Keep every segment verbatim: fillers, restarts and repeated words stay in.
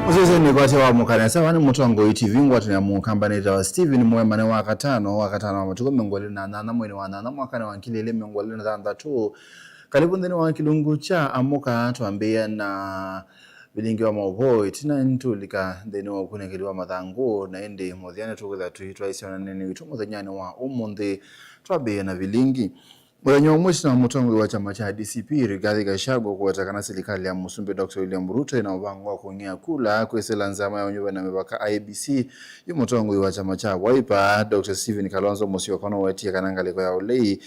Mũsyaĩĩsya nĩ kwatya wa mũkanesa, va nĩ Mũtongoi T V, ngwatanĩa mũkamba nĩtawa Stephen Mwema. Nĩ wa katano, wa katano wa matukũ mĩongo ĩlĩ na nyanya mweinĩ wa nyanya mwakanĩ wa ngili ĩlĩ mĩongo ĩlĩ na thanthatũ. Kalĩvu nthĩnĩ wa kĩlungu kya Amũka, twambĩĩa na vilingi wa maũvoo. Ĩtina nĩtũlika nthĩnĩ wa ũkunĩkĩli wa mathangũ, na ĩndĩ mũthya nĩtũkwĩtha tũitwaĩsya na nene witũ mũthenyanĩ wa ũmũnthĩ. Twambĩĩa na vilingi. Mũthenya ũmwe ĩtina wa mũtongoi wa kyama kya D C P Rigathi Gachagua kũweta kana silikalĩ ya Mũsumbĩ Doctor William Ruto ĩna mũvango wa kũng'ĩa kula kwĩsĩla nzama ya ũnyuvani na mĩvaka I E B C, yu mũtongoi wa kyama kya Wiper, Doctor Stephen Kalonzo Musyoka, nũwetie kana ngalĩko ya ũlei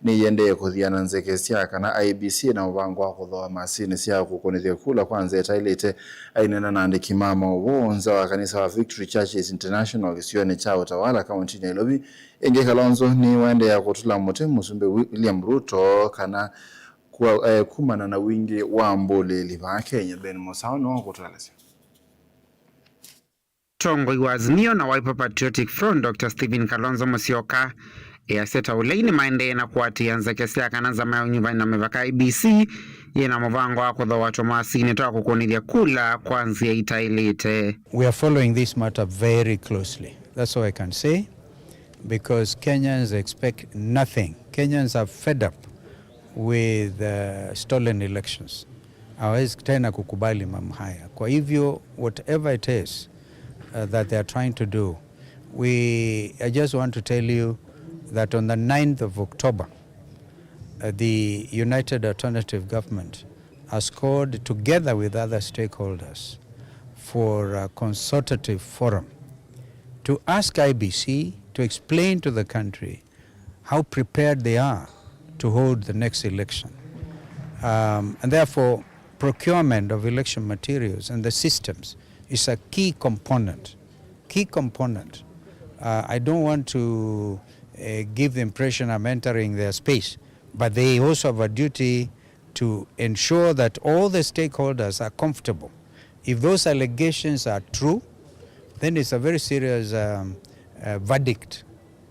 nĩyĩendee kũthiana nzeke sya kana I E B C ĩna mũvango wa kũthooa masinĩ sya kũkũnĩthya kula kwa nzĩa ĩtaĩlĩte. Aineena na andĩki ma maũvoo nza wa kanisa wa Victory Churches International kĩsionĩ kya Utawala, kaũntĩnĩ ya Nairobi, ĩngĩ Kalonzo nĩwaendeea kũtũla mũtĩ Mũsumbĩ William Ruto kana kwa, eh, kumana na wingĩ wa mbũlĩĩli vaa Kenya. Ben Mũsaũ nĩwe ũkũtũelesya. Mũtongoi wa Azimio na Wiper Patriotic Front, Doctor Stephen Kalonzo Musyoka, easya ta ũlei nĩmaendee na kũatĩĩa nzeke sya kana nzama ya ũnyuvani na mĩvaka I E B C yĩna mũvango wa kũthooa tũmasinĩ twa kũkũnĩthya kula kwa nzĩa itaĩlĩte. We are following this matter very closely. That's all I can say, because Kenyans expect nothing. Kenyans are fed up with, uh, stolen elections. Hawezi tena kukubali mambo haya. Kwa hivyo, whatever it is, uh, that they are trying to do, we, I just want to tell you that on the ninth of October, uh, the United Alternative Government has called together with other stakeholders for a consultative forum to ask I E B C to explain to the country how prepared they are to hold the next election. Um, and therefore, procurement of election materials and the systems is a key component. Key component. Uh, I don't want to, uh, give the impression I'm entering their space, but they also have a duty to ensure that all the stakeholders are comfortable. If those allegations are true, then it's a very serious, um, uh, verdict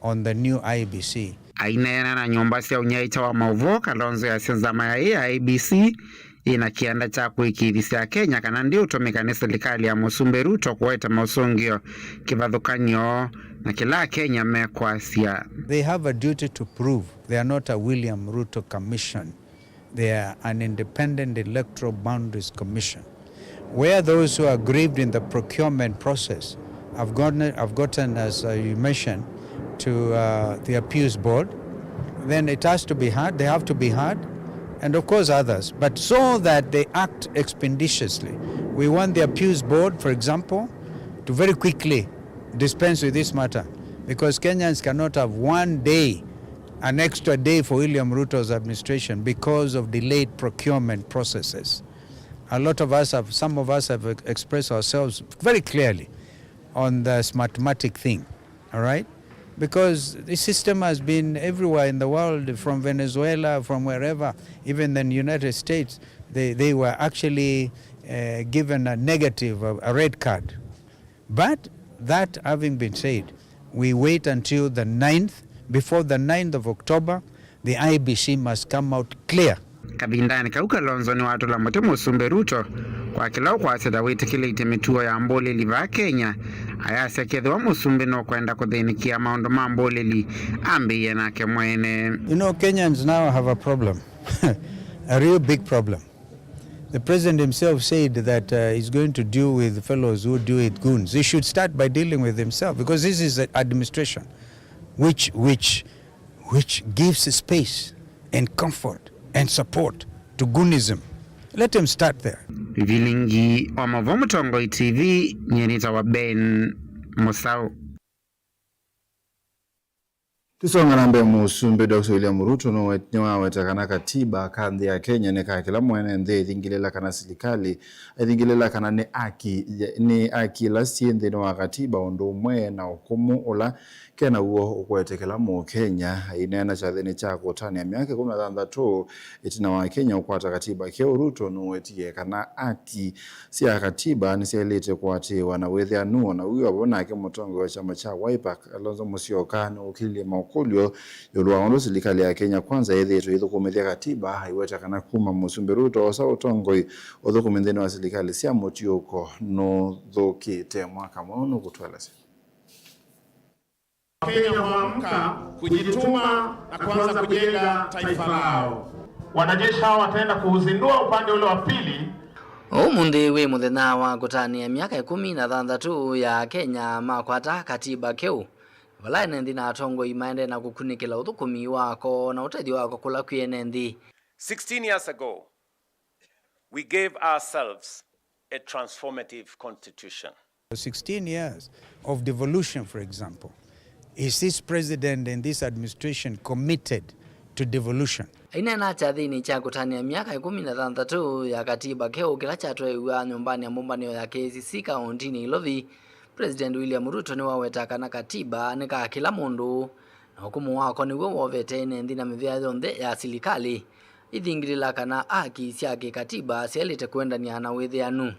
on the new I E B C. Aineena na nyũmba sya ũnyaĩĩkya wa maũvoo, Kalonzo easya nzama ya ĩ ya I E B C yĩna kĩanda kya kũĩkĩĩthisya Akenya kana ndĩũtũmĩka nĩ silikalĩ ya Mũsumbĩ Ruto kũete maũsũngĩo kĩvathũkany'o na kĩla Akenya mekwasya. They have a duty to prove they are not a William Ruto commission. They are an independent electoral boundaries commission, where those who are aggrieved in the procurement process have gotten, have gotten, as, uh, you mentioned, to, uh, the appeals board, then it has to be heard, they have to be heard, and of course others, but so that they act expeditiously. We want the appeals board, for example, to very quickly dispense with this matter, because Kenyans cannot have one day, an extra day for William Ruto's administration because of delayed procurement processes. A lot of us have, some of us have ex-, expressed ourselves very clearly on the Smartmatic thing, all right? Because this system has been everywhere in the world, from Venezuela, from wherever, even in the United States, they, they were actually, uh, given a negative, a, a red card. But that having been said, we wait until the ninth. Before the ninth of October, the I E B C must come out clear. Kavindanĩ kau, Kalonzo nĩwatũla mũtĩ Mũsumbĩ Ruto kwa kĩla ũkwasya ta wĩtĩkĩlĩtye mĩtuo ya mbũlĩli vaa Kenya, ayasya kethĩwa Mũsumbĩ nũkwenda kũthĩnĩkĩa maũndũ ma mbũlĩli, ambĩĩe nake mwene. You know, Kenyans now have a problem, a real big problem. The president himself said that, uh, he's going to deal with fellows who deal with goons. He should start by dealing with himself, because this is an administration which, which, which gives space and comfort and support to goonism. Let him start there. Vilingi wa Mavo Mũtongoi T V, nyie nĩtawa Ben Mũsaũ. Tũsonga na mbee, Mũsumbĩ Doctor William Ruto nũwe-, nĩwaweta kana katiba ka nthĩ ya Kenya nĩ ka kĩla mwene nthĩ, ĩthingĩlĩla kana silikalĩ, ĩthingĩlĩla kana nĩ aki, nĩ aki ila syĩ nthĩnĩ wa katiba, ũndũ ũmwe na ũkũmũ ũla ke naw'o ũkwetekela Mũkenya. Aineena kyathĩnĩ kya kũtanĩa myaka ĩkũmi na thanthatũ ĩtina wa Kenya ũkwata katiba keũ, Ruto nũwetie kana aki sya katiba nĩsyaĩlĩte kũatĩĩwa na wĩthĩanu, o na wĩw'a vo nake mũtongoi wa kyama kya Wiper, Kalonzo Musyoka, nĩũkililye maũkũlyo Kũlyo ĩũlũ wa ũndũ silikalĩ ya Kenya Kwanza yĩthĩĩtwe ĩithũkũmĩthya katiba, aiweta kana kuma Mũsumbĩ Ruto oosa ũtongoi, ũthũkũmi nthĩnĩ wa silikalĩ sya mũtiũko nũthũkĩte. Mwaka mweũ nũkũtũelesya. Wakenya waamka kujituma na kuanza kujenga taifa lao. Wanajeshi hawa wataenda kuuzindua upande ule wa pili. Ũmũnthĩ wĩ mũthenya wa kũtanĩa myaka ĩkũmi na thanthatũ ya Kenya makwata katiba keũ, vala ene nthĩ na atongoi maendee na kũkunĩkĩla ũthũkũmi wako na ũtethyo wako kũla kwĩ ene nthĩ. Sixteen years ago, we gave ourselves a transformative constitution. Sixteen years of devolution, for example. Is this president and this administration committed to devolution? Aineena kyathĩnĩ kya kũtanĩa myaka ĩkũmi na thanthatũ ya katiba keũ kĩla kyatwaĩw'a nyũmbanĩ ya mũmbanĩo ya K I C C kaũntinĩ Ilovi, President William Ruto nĩwaweta kana katiba nĩ ka kĩla mũndũ, na ũkũmũ wako nĩw'o wovete ene nthĩ na mĩvĩa yonthe ya silikalĩ ithingĩlĩla kana aki sya kĩkatiba syaĩlĩte kũendany'a na wĩthĩanu.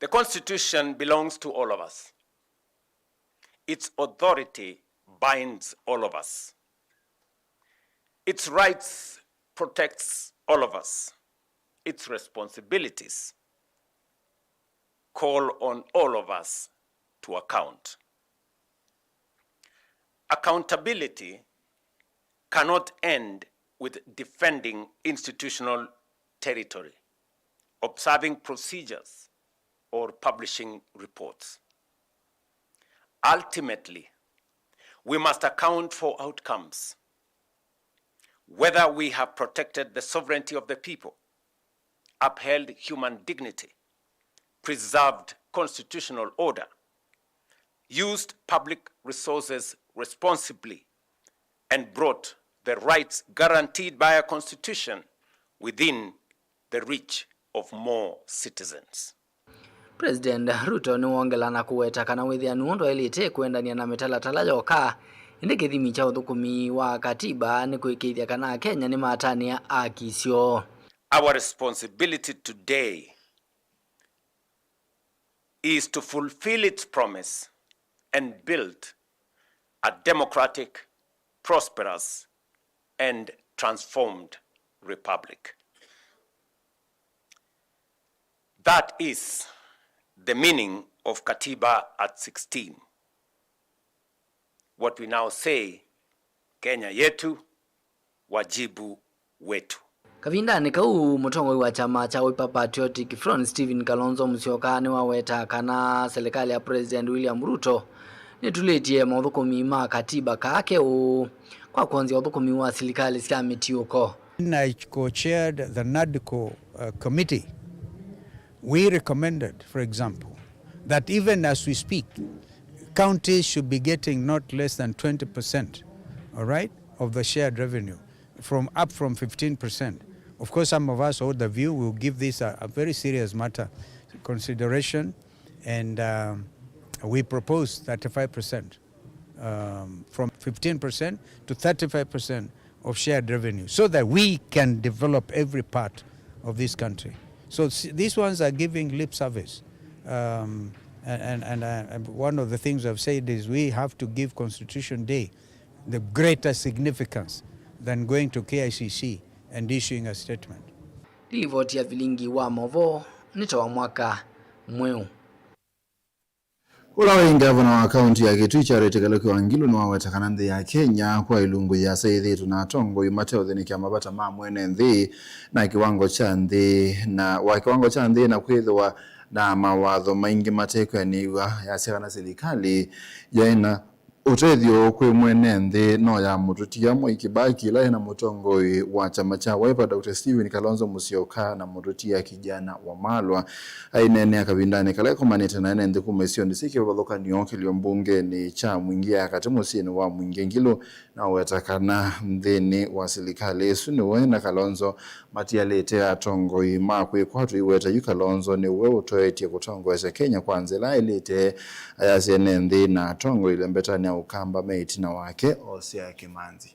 The Constitution belongs to all of us. Its authority binds all of us. Its rights protects all of us. Its responsibilities call on all of us to account. Accountability cannot end with defending institutional territory, observing procedures, or publishing reports. Ultimately, we must account for outcomes, whether we have protected the sovereignty of the people, upheld human dignity, preserved constitutional order, used public resources responsibly, and brought the rights guaranteed by our constitution within the reach of more citizens. President Ruto nĩwongela na kũweta kana wĩthĩanu ũũ ndwaĩlĩte kũendany'a na mĩtalatala yoka, ĩndĩ kĩthimi kya ũthũkũmi wa katiba nĩ kũĩkĩĩthya kana Akenya nĩmatanĩa aki syoo. Our responsibility today is to fulfill its promise and build a democratic, prosperous, and transformed republic. That is the meaning of Katiba at sixteen. What we now say, Kenya yetu, wajibu wetu. Kavindanĩ kau, mũtongoi wa kyama kya Wiper Patriotic Front, Stephen Kalonzo Musyoka, nĩwaweta kana silikalĩ ya President William Ruto nĩtulĩtye maũthũkũmi ma katiba kaa keũ kwa kwonzya ũthũkũmi wa silikalĩ sya mĩtiũko. When I co-chaired the NADCO, uh, committee, we recommended, for example, that even as we speak, counties should be getting not less than twenty percent, all right, of the shared revenue, from, up from fifteen percent. Of course, some of us hold the view we'll give this a, a very serious matter consideration, and, um, we propose thirty-five percent, um, from fifteen percent to thirty-five percent of shared revenue, so that we can develop every part of this country. So s-, these ones are giving lip service. Um, and, and, and, uh, and one of the things I've said is we have to give Constitution Day the greater significance than going to K I C C and issuing a statement. Nĩ livoti ya Vilingi wa Mauvoo, nĩ ta wa mwaka mweũ. Ũla waĩ ngavana wa kaunti ya Kitui, Charity Kaluki Wangilu, nĩwaweta kana nthĩ ya Kenya kwa ilungu yĩasa yĩthĩĩtwe na atongoi mateũthĩnĩkya mavata ma mwene nthĩ na kĩwango kya nthĩ na, wa kĩwango kya nthĩ, na kwĩthĩwa na mawatho maingĩ matekwĩanĩw'a. Yasya kana silikalĩ yaĩ na ũtethyo kwĩ mwene nthĩ no yamũtũtia Mwai Kibaki, ĩla ĩna mũtongoi wa kyama kya Wiper, Doctor Stephen Kalonzo Musyoka, na mũtũtia Kijana Wamalwa. Aineenea kavindanĩ kala ĩkomanĩte na ene nthĩ kuma isionĩ syĩ kĩvathũkany'o kĩlio mbungenĩ kya Mwingi ya katĩ mũsyĩnĩ wa Mwingi, Ngilu naweta kana nthĩnĩ wa silikalĩ ĩsu nĩwe na Kalonzo matialĩte atongoi ma kwĩkwatw'a iweta yu. Kalonzo nĩwe ũtoetye kũtongoesya Kenya kwa nzĩa ĩla yaĩlĩte, ayasya ene nthĩ na atongoi lembetanĩ ya Ũkamba me ĩtina wake, osea kĩmanthi.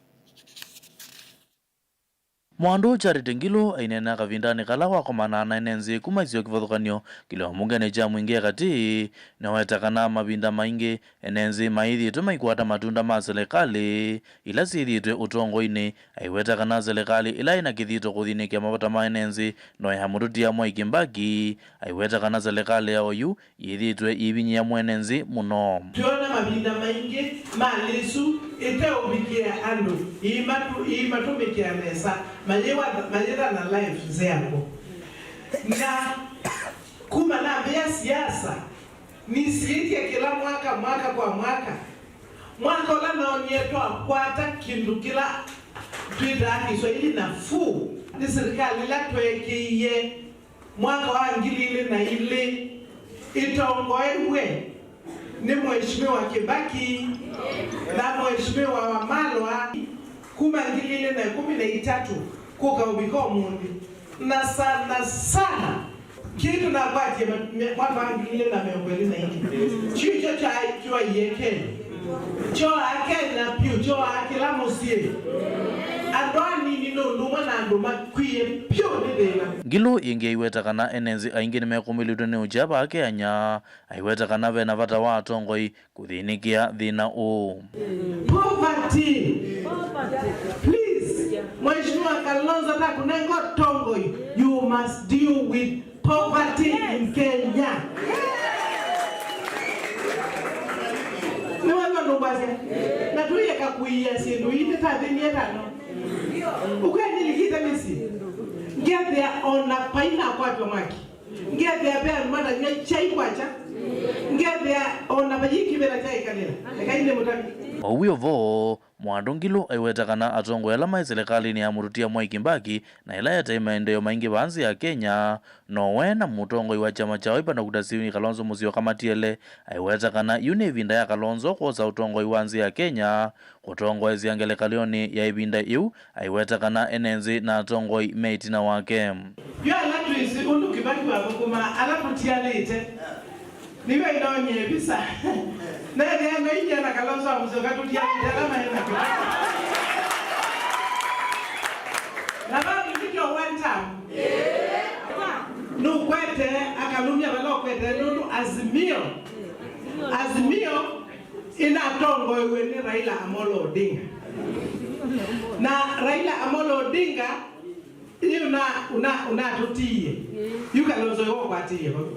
Mwandu Charity Ngilu aineena kavindanĩ kala wakomanaa na ene nzĩ kuma isio kĩvathũkany'o kĩlĩo mbungenĩ kya Mwingĩ ya Katĩ, nĩweta kana mavinda maingĩ ene nzĩ maĩthĩĩtwe maikwata matunda ma silikalĩ ila syĩthĩĩtwe ũtongoinĩ. Aiweta kana silikalĩ ĩla ĩna kĩthito kũthĩnĩkĩa mavata ma ene nzĩ no ya mũtũtia Mwai Kĩmbaki. Aiweta kana silikalĩ ya oyu yĩthĩĩtwe yĩvinyĩĩa mwene nzĩ mũno. Twĩona mavinda maingĩ malĩ ĩsu ĩteũvikĩa andũ, iimatũ-, iimatũmĩkĩa nesa, mayĩwa-, mayĩthana life nzeango. Na kuma nambĩĩa siasa, nisiĩtye kĩla mwaka, mwaka kwa mwaka. Mwaka ũla noonie twakwata kĩndũ kĩla twĩtaa Kĩswaili nafuu, nĩ silikalĩ ĩla tweekĩie mwaka wa ngili ilĩ na ilĩ, ĩtongoew'e nĩ Mheshimiwa Kĩmbaki na Mheshimiwa Wamalwa kuma ngili ilĩ na ĩkũmi na itatũ kũka ũvika ũmũnthĩ, na sana sana kĩndũ nakwatie me-, me-, mwaka wa ngili ilĩ na mĩongo ĩlĩ na ilĩ, kyu kyo kya-, kyaie Kenya. Kyoaa Kenya vyũ, kyoaa kĩla mũsyĩ. Andũ anini nĩ ũndũ ũmwe na andũ makwie vyũ nĩ thĩna. Ngilu ĩngĩ aiweta kana ene nzĩ aingĩ nĩmekũmĩlĩtwe nĩ ũkya vaa Kenya. Aiweta kana vena vata wa atongoi kũthĩnĩkĩa thĩna ũũ. Poverty. Please, Mheshimiwa Kalonzo atakũnenga ũtongoi, you must deal with poverty in Kenya. Nĩwona ndũkwasya, na tũyeka kũia syĩndũ ii nĩ ta athĩni etano. Ũkwendĩlikĩte mĩsyĩ, ngethĩa ona painakwatwa mwaki. Ngethĩa ve andũ matanywa kyai kwakya. Ngethĩa ona vayĩ kĩvĩla kyaĩkalĩla. Ekai nĩ mũtavye. Owie ũvoo, Mwandu Ngilu aiweta kana atongoi ala maĩ silikalĩnĩ ya mũtũtia Mwai Kĩmbaki na ĩla yataĩ maendeeo maingĩ vaa nzĩ ya Kenya, no we na mũtongoi wa kyama kya Wiper Doctor Stephen Kalonzo Musyoka matiele. Aiweta kana yu nĩ ĩvinda ya Kalonzo kwosa ũtongoi wa nzĩ ya Kenya kũtongoesya ngelekany'onĩ ya ĩvinda yĩu. Aiweta kana ene nzĩ na atongoi me ĩtina wake. Yu ala twĩsĩ ũndũ Kĩmbaki wathũkũmaa, ala tũtialĩte, nĩw'o ĩnonie visa. Nethĩa no inyia na Kalonzo wa Musyoka tũtialĩte ala maĩ na Kĩmbaki. Na vandũ nĩkyo one term. Nũkwete akalumya vala ũkwete nũndũ Azimio. Azimio ĩnatongoew'e nĩ Raila Amolo Odinga. Na Raila Amolo Odinga yu na, una, unatũtiie. Yu Kalonzo ĩwe ũkwatĩie vau.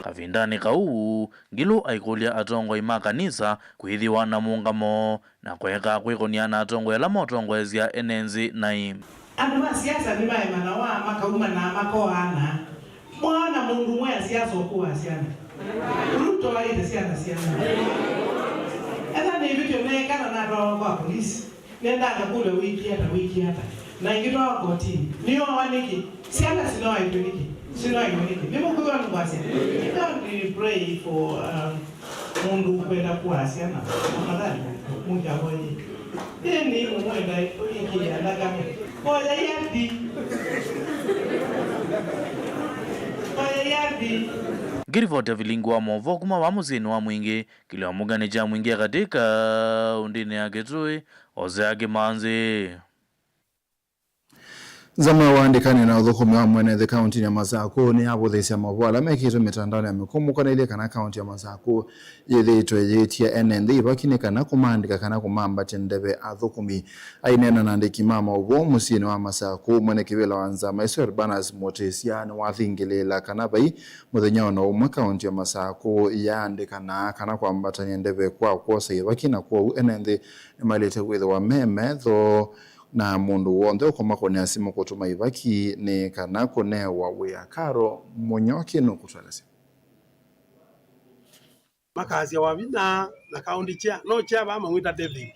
Kavindanĩ kau, Ngilu aikũlya atongoi ma kanisa kwĩthĩwa na mũũngamo na kũeka kwĩkũnĩa na atongoi ala motongoesya ene nzĩ naĩ. Andũ ma siasa nĩmaemanawa, makaumanaa, makoaana. Mwaona mũndũ ũmwe asiasa ũkũaa syana? Ruto aĩte syana syana. Etha nĩvĩtyo neekana natwawa kwa polisi. Nendaa kakũlw'a wĩkie ata, wĩkie ata. Na ĩngĩtwawa kotinĩ. Nĩyoawa nĩkĩ? Syana sinoaĩtwe nĩkĩ? Sinoaĩtwe nĩkĩ? Nĩmũkwĩw'a nĩkwasya? Don't pray for, um, mũndũ ũkwenda kũaa syana. Tafadhali, mũkyavoye. Ĩndĩ mũmwenda ĩkĩĩa nthakame. Voyai athi. Voyai athi. Ngĩrivoti ya vilingi wa maũvoo kuma vaa mũsyĩnĩ wa Mwingĩ, kĩlĩo mbungenĩ kya Mwingĩ ya Katĩ kaũntĩnĩ ya Kitui, Hosea Kĩmanzi. Nzama ya ũandĩkani na ũthũkũmi wa mwene nthĩ kaũntĩnĩ ya Masakũ nĩyavũthĩĩsya maũvoo ala mekĩtwe mĩtandaonĩ ya mĩkũmũkanĩlye kana kaũntĩ ya Masakũ yĩthĩĩtwe yĩĩtia ene nthĩ ivaki nĩ kana kũmaandĩka kana kũmambatya ndeve athũkũmi. Aineena na andĩki ma maũvoo mũsyĩnĩ wa Masakũ, mwene kĩvĩla wa nzama ĩsu Elbanas Mũtĩsya nĩwathingĩlĩĩla kana vai mũthenya o na ũmwe kaũntĩ ya Masakũ yaandĩkana kana kwambatany'a ndeve kwa kwosa ivaki, na kwoou ene nthĩ nĩmaĩlĩte kwĩthĩwa me metho. Na mũndũ w'onthe ũkũmakũnĩa simũ kũtũma ivaki nĩ kana kũnewa wĩa. Karo Mũnyoki nũkũtũelesya. Makasya Wavinya na County Chair, no chair vaa mamwĩta David.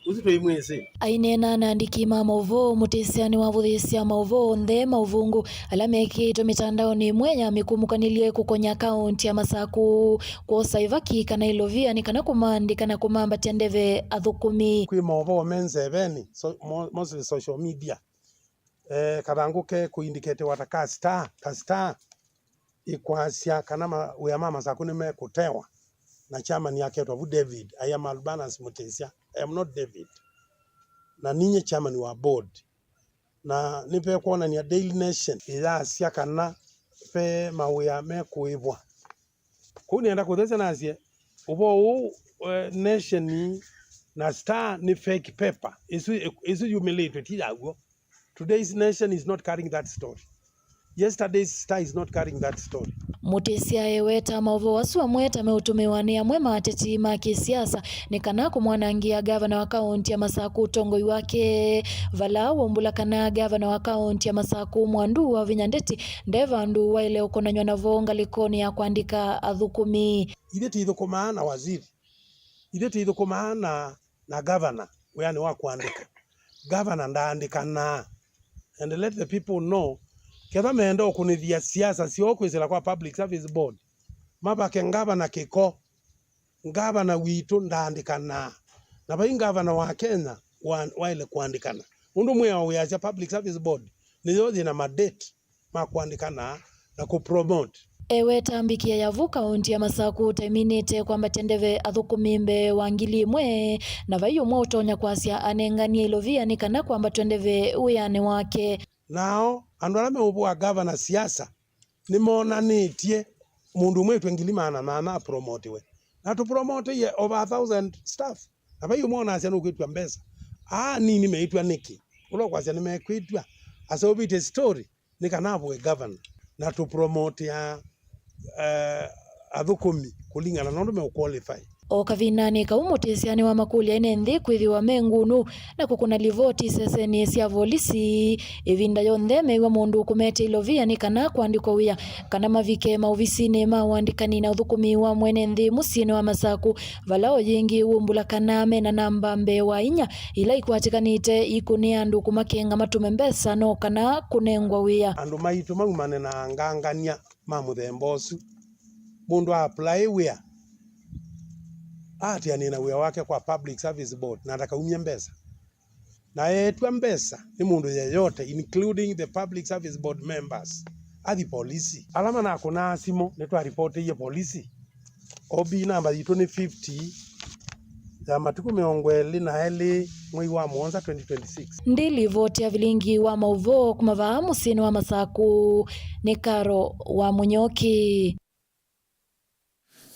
Ũsu tũimwĩsĩ. Aineena na andĩki ma maũvoo, Mũtĩsya nĩwavũthĩĩsya maũvoo onthe ma ũvũngũ ala mekĩĩtwe mĩtandaonĩ ĩmwe ya mĩkũmũkanĩlye kũkonya kaũntĩ ya Masakũ kwosa ivaki kana ilovia nĩ kana kũmaandĩka na kũmambatya ndeve athũkũmi. Kwĩ maũvoo me nzevenĩ, so, mo-, mostly social media. Eh, kathangũ ke kũindicate-wa ta ka star, ka star, ĩkwasya kana ma-, wĩa ma Masakũ nĩmekũtewa, na chairman aketwa vu David. I am Albanus Mũtĩsya, I am not David. Na ninyie chairman wa board. Na nĩvekwonany'a Daily Nation ĩyasya kana ve mawĩa mekũĩvwa. Kũu nĩenda kũthesya nasye, ũvoo ũũ, eh, Nation na Star nĩ fake paper. Ĩsu, ĩsu yumĩlĩtwe, ti yaw'o. Today's Nation is not carrying that story. Yesterday's Star is not carrying that story. Mũtĩsya eweta maũvoo asu amwe ta meũtũmĩwa nĩ amwe ma ateti ma kĩsiasa nĩ kana kũmwanangĩa ngavana wa kaũnti ya Masakũ ũtongoi wake, vala waumbũla kana ngavana wa kaũnti ya Masakũ Mwandu Wavinya Ndeti nde vandũ waĩle ũkonanywa navo ngalĩkonĩ ya kũandĩka athũkũmi. Ithyĩ tĩithũkũmaa na waziri. Ithyĩ tĩithũkũmaa na, na gavana wĩanĩ wa kũandĩka. Gavana ndaandĩkanaa. And let the people know, kethwa meenda ũkũnĩthya siasa syoo kwĩsĩla kwa Public Service Board, mavake ngavana kĩko. Ngavana witũ ndaandĩkanaa. Na vai ngavana wa Kenya wa-, waĩle kũandĩkana. Ũndũ mwĩao wĩasya Public Service Board nĩyo yĩna madate ma kũandĩkana na kũpromote. Eweta mbikĩa ya vu kaũnti ya Masakũ ta ĩminĩte kwambatya ndeve athũkũmi mbee wa ngili ĩmwe, na vai ũmwe ũtonya kwasya anenganie ilovia nĩ kana kwambatw'a ndeve wĩanĩ wake. Nao andũ ala meũvũa gavana siasa nĩmonanĩtye mũndũ ũmwe ĩtwe ngili maana mana apromotiwe. Na tũpromoteie over a thousand staff. Na vai ũmwe onasya nũkwĩtw'a mbesa. Aa nini meĩtw'a nĩkĩ? Ũla ũkwasya nĩmekwĩtw'a aseũvĩtye story nĩ kana avũe governor na tũpromotea, eh, athũkũmi kũlingana na ũndũ meũqualify. O kavindanĩ kau mũtĩsya nĩwamakũlya ene nthĩ kwĩthĩwa me ngunu na kũkũna livoti isesenĩ sya volisi ĩvinda yonthe meew'a mũndũ ũkũmete ilovia nĩ kana kũandĩkwa wĩa kana mavike maovisinĩ ma ũandĩkani na ũthũkũmi wa mwene nthĩ mũsyĩnĩ wa Masakũ, vala o yĩngĩ wumbũla kana mena namba mbee wa inya ila ikwatĩkanĩte ikũnĩa andũ kũmakenga matũme mbesa no kana kũnengwa wĩa. Andũ maitũ maumane na angangany'a ma mũthemba ũsu. Mũndũ a apply wĩa, aatĩanĩe na wĩa wake kwa Public Service Board na ndakaumye mbesa. Na eetw'a mbesa nĩ mũndũ yeyote, including the Public Service Board members, athi polisi. Ala manakũnaa simũ nĩtwaripotĩie polisi. O B namba yitũ nĩ fifty ya matukũ mĩongo ĩlĩ na elĩ mwei wa mũonza twenty twenty-six. Ndĩ livoti ya vilingi wa maũvoo kuma vaa mũsyĩnĩ wa Masakũ nĩ Karo wa Mũnyoki.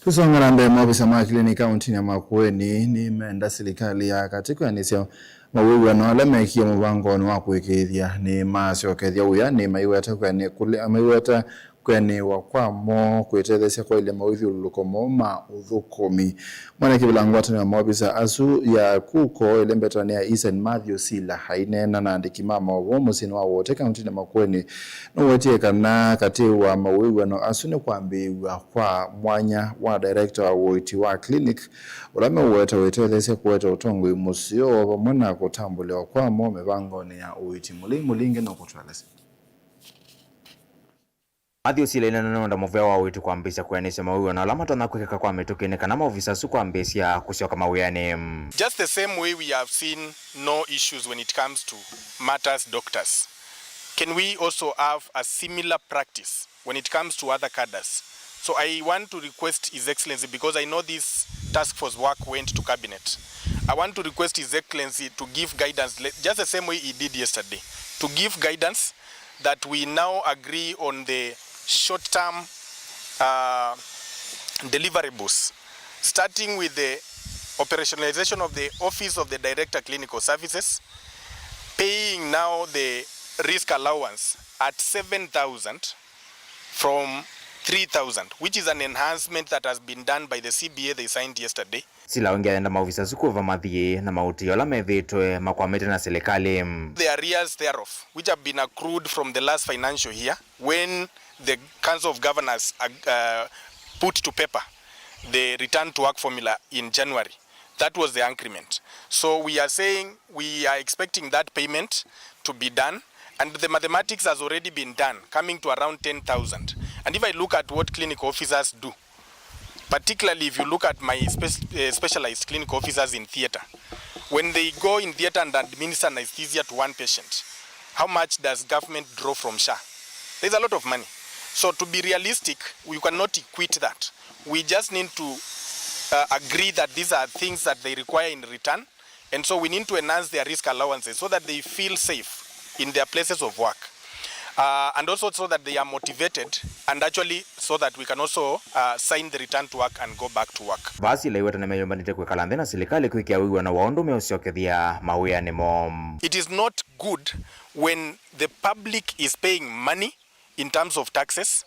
Tũsonga na mbee, maovisa ma kĩlĩnĩkĩ kaũntĩnĩ ya Makueni nĩmenda silikalĩ ya katĩ kwĩanĩsya mawĩw'ano ala mekie mũvangonĩ wa kũĩkĩĩthya nĩmasyokethya wĩa nĩmaiweta kwĩanĩ-, kũle-, maiweta kwĩanĩwa kwamo kwĩtetheesya kwaĩlya mawĩthyũlũlũko moo ma ũthũkũmi. Mwanake kĩvĩla ngwatanĩo ya maovisa asu ya KUKO ĩlembetanĩa Eastern Matthew Sila aineena na andĩki ma maũvoo mũsyĩnĩ wa Wote kaũntĩnĩ ya Makueni nũwetie kana katĩ wa mawĩw'ano asu nĩ kwambĩĩw'a kwa mwanya wa director wa ũiiti wa clinic ũla meũweta wĩtetheesya kũete ũtongoi mũseo vamwe na kũtambũlĩwa kwamo mĩvangonĩ ya ũiiti. Mũlei Mũlinge nũkũtũelesya. Matthew Sila ainena nũndũ mũvea wa ũiiti kwambĩĩsya kwĩanĩsya mawĩw'ano ala matonya kwĩkĩka kwa mĩtũkĩ nĩ kana maovisa asu kwambĩĩsya kũsyoka mawĩanĩ. Just the same way we have seen no issues when it comes to martyrs doctors, can we also have a similar practice when it comes to other cadres? So I want to request His Excellency, because I know this task force work went to cabinet, I want to request His Excellency to give guidance, le-, just the same way he did yesterday, to give guidance that we now agree on the short-term, uh, deliverables, starting with the operationalization of the Office of the Director Clinical Services, paying now the risk allowance at seven thousand from three thousand, which is an enhancement that has been done by the C B A they signed yesterday. Sila aũngĩa enda maovisa asu kũva mathiĩ na maũtĩo ala methĩĩtwe makwamĩte na silikalĩ. The arrears thereof, which have been accrued from the last financial year, when the Council of Governors, uh, uh, put to paper the return to work formula in January. That was the agreement. So we are saying we are expecting that payment to be done, and the mathematics has already been done, coming to around ten thousand. And if I look at what clinical officers do, particularly if you look at my spec-, uh, specialized clinical officers in theater, when they go in theater and administer anesthesia to one patient, how much does government draw from SHA? There's a lot of money. So to be realistic, you cannot equate that. We just need to, uh, agree that these are things that they require in return, and so we need to enhance their risk allowances so that they feel safe. in their places of work, uh, and also so that they are motivated, and actually so that we can also, uh, sign the return to work and go back to work. Vaa syĩla iweta nĩmeyũmbanĩtye kwĩkala nthĩ na silikalĩ kwĩkĩa wĩw'ano wa ũndũ meũsyokethya mawĩanĩ moo. It is not good when the public is paying money in terms of taxes,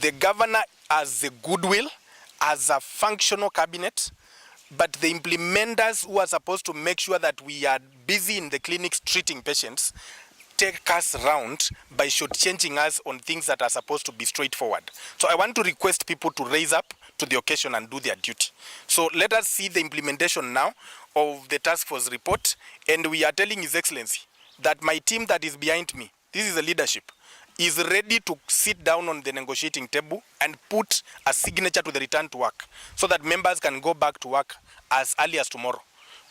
the governor has the goodwill as a functional cabinet, but the implementers who are supposed to make sure that we are busy in the clinics treating patients take us round by shortchanging us on things that are supposed to be straightforward. So I want to request people to raise up to the occasion and do their duty. So let us see the implementation now of the task force report, and we are telling His Excellency that my team that is behind me, this is the leadership, is ready to sit down on the negotiating table and put a signature to the return to work so that members can go back to work as early as tomorrow.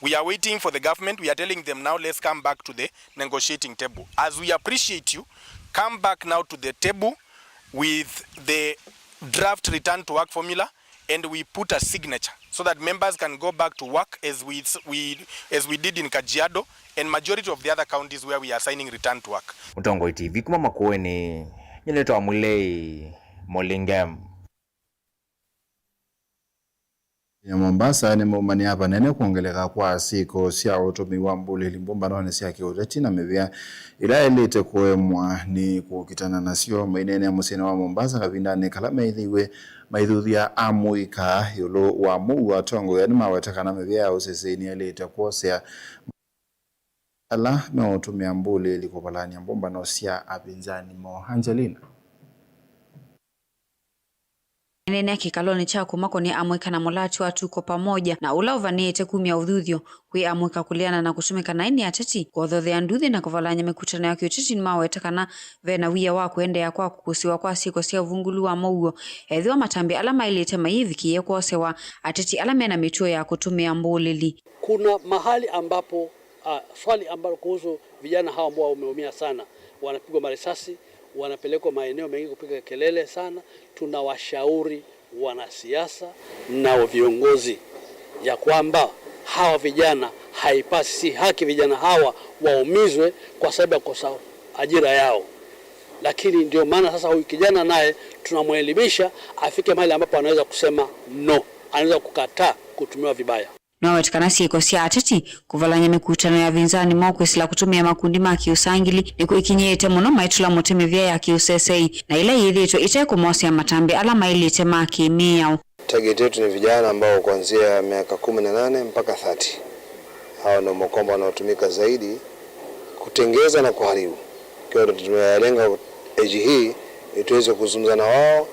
We are waiting for the government. We are telling them now, let's come back to the negotiating table. As we appreciate you, come back now to the table with the draft return to work formula, and we put a signature so that members can go back to work as we, we, as we did in Kajiado and majority of the other counties where we are signing return to work. Mũtongoi T V kuma Makueni, nyie nĩtawa Mulei Mũlinge. Ya Mombasa nĩmaumanĩa vanene kwongeleka kwa syĩko sya ũtũmĩi wa mbũlĩli mbũmbanonĩ sya kĩũteti na mĩvĩa ila yaĩlĩte kũemwa nĩ kũkitana nasyo. Maineenea mũsyĩnĩ wa Mombasa kavindanĩ kala meĩthĩiwe maithuthya amũika ĩũlũ wa mũuo, atongoi aa nĩmaweta kana mĩvĩa ya ũseseĩ nĩyaĩlĩte kwosea ala meũtũmĩa mbũlĩli kũvalany'a mbũmbano sya avĩnzani moo. Angelina. Aneenea kĩkalonĩ kya kũmakonĩa amũika na mũlatĩ wa Tuko Pamoja na ũla ũvanĩĩte kumya ũthuthyo kwĩ amũika kũleana na kũtũmĩka naĩ nĩ ateti, kwothothea nduthi na kũvalany'a mĩkutano ya kĩũteti. Nĩmaweta kana ve na wia wa kũendeea kwa kũkũsĩwa kwa syĩko sya ũvungũlu wa mũuo ethĩwa matambya ala maĩlĩte mayĩvikĩĩe kwosewa ateti ala me na mĩtuo ya kũtũmĩa mbũlĩli. Kuna mahali ambapo, ah, swali ambalo kuhusu vijana hawa ambao wameumia sana, wanapigwa marisasi, wanapelekwa maeneo mengi kupiga kelele sana. Tunawashauri wanasiasa na viongozi ya kwamba hawa vijana, haipasi, si haki vijana hawa waumizwe kwa sababu ya kukosa ajira yao. Lakini ndio maana sasa huyu kijana naye tunamwelimisha afike mahali ambapo anaweza kusema no, anaweza kukataa kutumiwa vibaya. Nĩwaweta kana syĩko sya ateti kũvalany'a mĩkutano ya avĩnzani moo kwĩsĩla kũtũmĩa makundi ma kĩũsangili nĩkũikinyĩĩte mũno maitũla mũtĩ mĩvĩa ya kĩũseseĩ na ĩla yĩthĩĩtwe ĩte kũmosea matambya ala maĩlĩte ma kĩmĩao. Target yetu ni vijana ambao kuanzia miaka kumi na nane mpaka thirty. Hao ndio mkombo wanaotumika zaidi kutengeza na kuharibu. Kwa hiyo tumewalenga age hii ili tuweze kuzungumza na wao,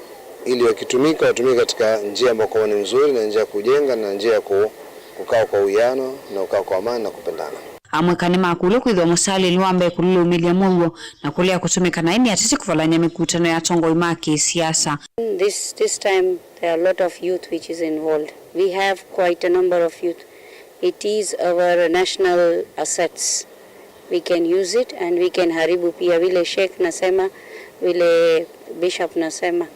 ili wakitumika, watumike katika njia ambayo kwamba ni nzuri na njia ya kujenga na njia ya ku-, kukaa kwa uwiano na kukaa kwa amani na kupendana. Amũika nĩmakũlw'a kwĩthĩwa mũsalĩli wa mbee kũlũlũmĩlya mũuo na kũlea kũtũmĩka naĩ nĩ ateti kũvalany'a mĩkutano ya atongoi ma kĩsiasa. This, this time there are a lot of youth which is involved. We have quite a number of youth. It is our national assets. We can use it and we can haribu pia, vile Sheikh nasema, vile Bishop nasema.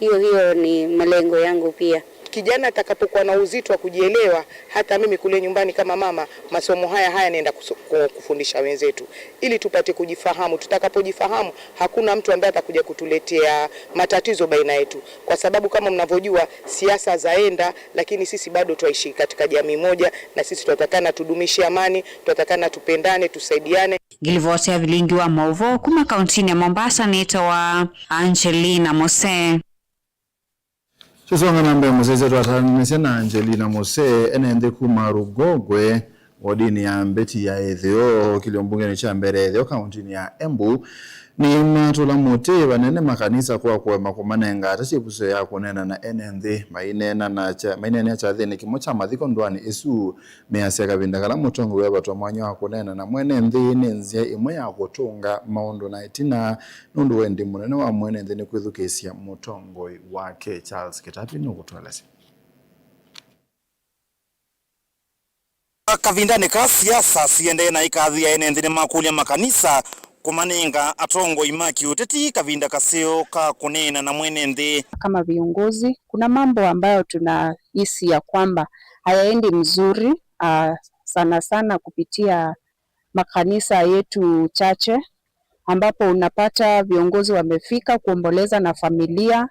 Hiyo, hiyo ni malengo yangu pia. Kijana atakapokuwa na uzito wa kujielewa, hata mimi kule nyumbani kama mama, masomo haya, haya naenda kuso-, ku-, kufundisha wenzetu, ili tupate kujifahamu. Tutakapojifahamu, hakuna mtu ambaye atakuja kutuletea matatizo baina yetu, kwa sababu kama mnavyojua, siasa zaenda, lakini sisi bado twaishi katika jamii moja, na sisi twatakana tudumishe amani, twatakana tupendane, tusaidiane. Ngilivoti ya vilingi wa maũvoo kuma kauntinĩ ya Mombasa nĩtawa Angelina Mose. Tũsonga na mbee, mũsyaĩĩsya twataanĩsya na Angelina Mose, ene nthĩ kuma Rugogwe, wodinĩ ya Mbeti ya Ĩtheo, kĩlio mbungenĩ kya Mbeti ya Ĩtheo, kauntinĩ ya Embu, nĩmatũla mũtĩ vanene makanisa kwa kũema kũmanenga ateti ĩvuso ya kũneena na ene nthĩ. Maineena na kya-, maineenea kyathĩnĩ kĩmwe kya mathiko ndũanĩ ĩsu, measya kavinda kala mũtongoi wavatwa mwanya wa kũneena na mwene nthĩ nĩ nzĩa ĩmwe ya kũtũnga maũndũ na ĩtina, nũndũ wendi mũnene wa mwene nthĩ nĩ kwĩthukĩĩsya mũtongoi wake. Charles Kĩtapi nũkũtũelesya. Kavindanĩ kaa siasa siendee na ĩkathi ya ene nthĩ nĩmakũlya makanisa kũmanenga atongoi ma kĩũteti kavinda kaseo ka kũneena na mwene nthĩ. Kama viongozi, kuna mambo ambayo tunahisi ya kwamba hayaendi mzuri, ah, sana sana kupitia makanisa yetu chache, ambapo unapata viongozi wamefika kuomboleza na familia,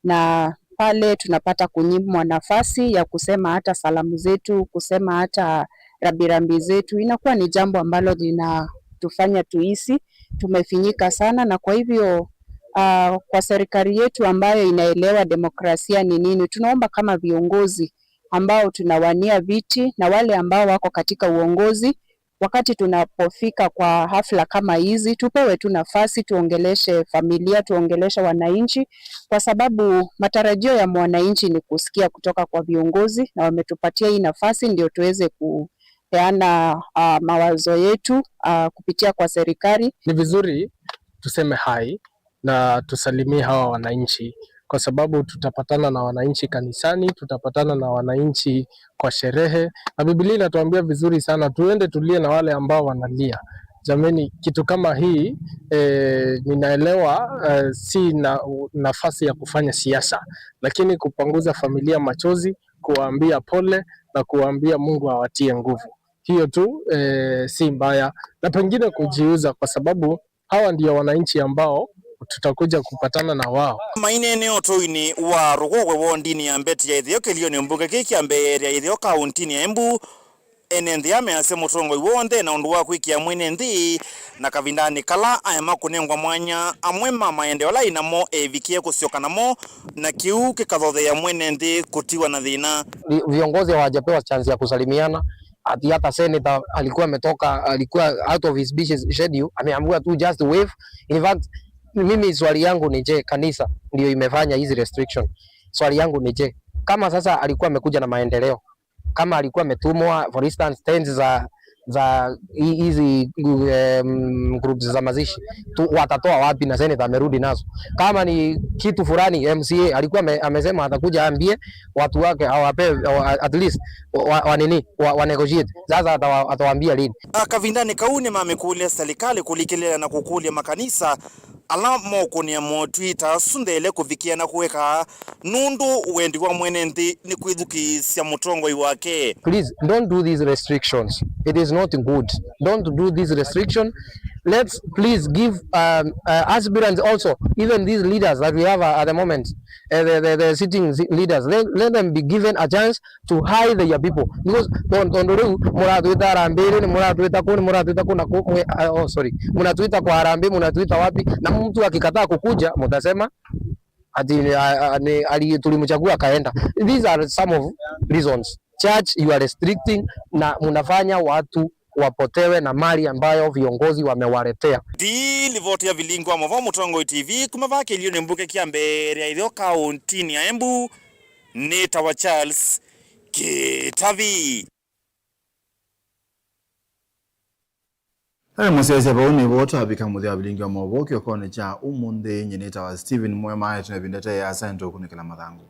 na pale tunapata kunyimwa nafasi ya kusema hata salamu zetu, kusema hata rambirambi zetu. Inakuwa ni jambo ambalo linatufanya tuhisi tumefinyika sana, na kwa hivyo, ah, kwa serikali yetu ambayo inaelewa demokrasia ni nini, tunaomba kama viongozi ambao tunawania viti na wale ambao wako katika uongozi, wakati tunapofika kwa hafla kama hizi, tupewe tu nafasi, tuongeleshe familia, tuongeleshe wananchi, kwa sababu matarajio ya mwananchi ni kusikia kutoka kwa viongozi, na wametupatia hii nafasi ndio tuweze kupeana, ah, mawazo yetu, ah, kupitia kwa serikali. Ni vizuri tuseme hai na tusalimie hawa wananchi, kwa sababu tutapatana na wananchi kanisani, tutapatana na wananchi kwa sherehe, na Biblia inatuambia vizuri sana, tuende tulie na wale ambao wanalia. Jameni, kitu kama hii, eh, ninaelewa, eh, si na, nafasi ya kufanya siasa, lakini kupanguza familia machozi, kuwaambia pole na kuwaambia Mungu awatie nguvu. Hiyo tu, eh, si mbaya, na pengine kujiuza, kwa sababu hawa ndio wananchi ambao tutakuja kupatana na wao. Mainene ũtũinĩ wa Rũkũgwe wondinĩ ya Mbeti ya Ĩtheo kĩlĩonĩ mbunge kĩĩ kya Mbeere ya Ĩtheo kaũntĩnĩ ya Embu, ene nthĩ aa measya mũtongoi w'onthe na ũndũ wa kwĩkĩa mwene nthĩ, na kavindanĩ kala aema kũnengwa mwanya amwe ma maendeeo ala aĩ namo eevikĩe kũsyoka namo, na kĩu kĩkathotheea mwene nthĩ kũtiwa na thĩna. Vi-, viongozi hawajapewa chance ya kusalimiana. Ati hata senator alikuwa ametoka, alikuwa out of his busy schedule, ameambiwa tu just wave. In fact, mimi swali yangu ni je, kanisa ndio imefanya hizi restriction? Swali yangu ni je, kama sasa alikuwa amekuja na maendeleo, kama alikuwa ametumwa, for instance, tents za, za hi-, hizi, um, groups za mazishi tu, watatoa wapi na senator amerudi nazo? Kama ni kitu fulani, M C A alikuwa ame-, amesema atakuja aambie watu wake, awape, awa-, at least wa, wa, wa nini, wa, wa negotiate. Sasa atawa-, atawaambia lini? A, kavindanĩ kau nĩmamĩkũlya silikalĩ kũlikĩlĩla na kũkũlya makanisa ala mokũnĩa motwi ta asu nthele kũvikĩa na kũeka, nũndũ wendi wa mwene nthĩ nĩ kwĩthukĩĩsya mũtongoi wake. Please, don't do these restrictions. It is not good. Don't do this restriction. Let's please give, um, uh, aspirants also, even these leaders that we have, uh, at the moment, uh, the, the, the sitting si-, leaders, let, let them be given a chance to hire their people. Because ton-, tondũ rĩu mũratwĩta Harambee, nĩ mũratwĩta kũ, nĩ mũratwĩta kũ na kũ, mwe-, uh, oh, sorry. Mũnatwĩta kwa Harambee, mũnatwĩta wapi? Na mtu akikataa kukuja, mtasema ati, a, a, ni, ali-, tulimchagua akaenda. These are some of reasons. Church, you are restricting na mnafanya watu wapotewe na mali ambayo viongozi wamewaletea. Ndi livoti ya Vilingi wa Mauvoo, Mũtongoi T V, kuma vaa kĩlĩonĩ mbunge kya Mbeere ya Ĩtheo kaũntĩnĩ ya Embu, nĩtawa Charles Kĩtavi. Aĩ mũsyaĩĩsya, vau nĩvo twavika mũthya wa Vilingi wa Mauvoo kĩokonĩ kya ũmũnthĩ. Nyie nĩtawa Stephen Mwema, ĩtũne ĩvinda ĩte ĩasa nĩtũkũnĩkĩla mathangũ.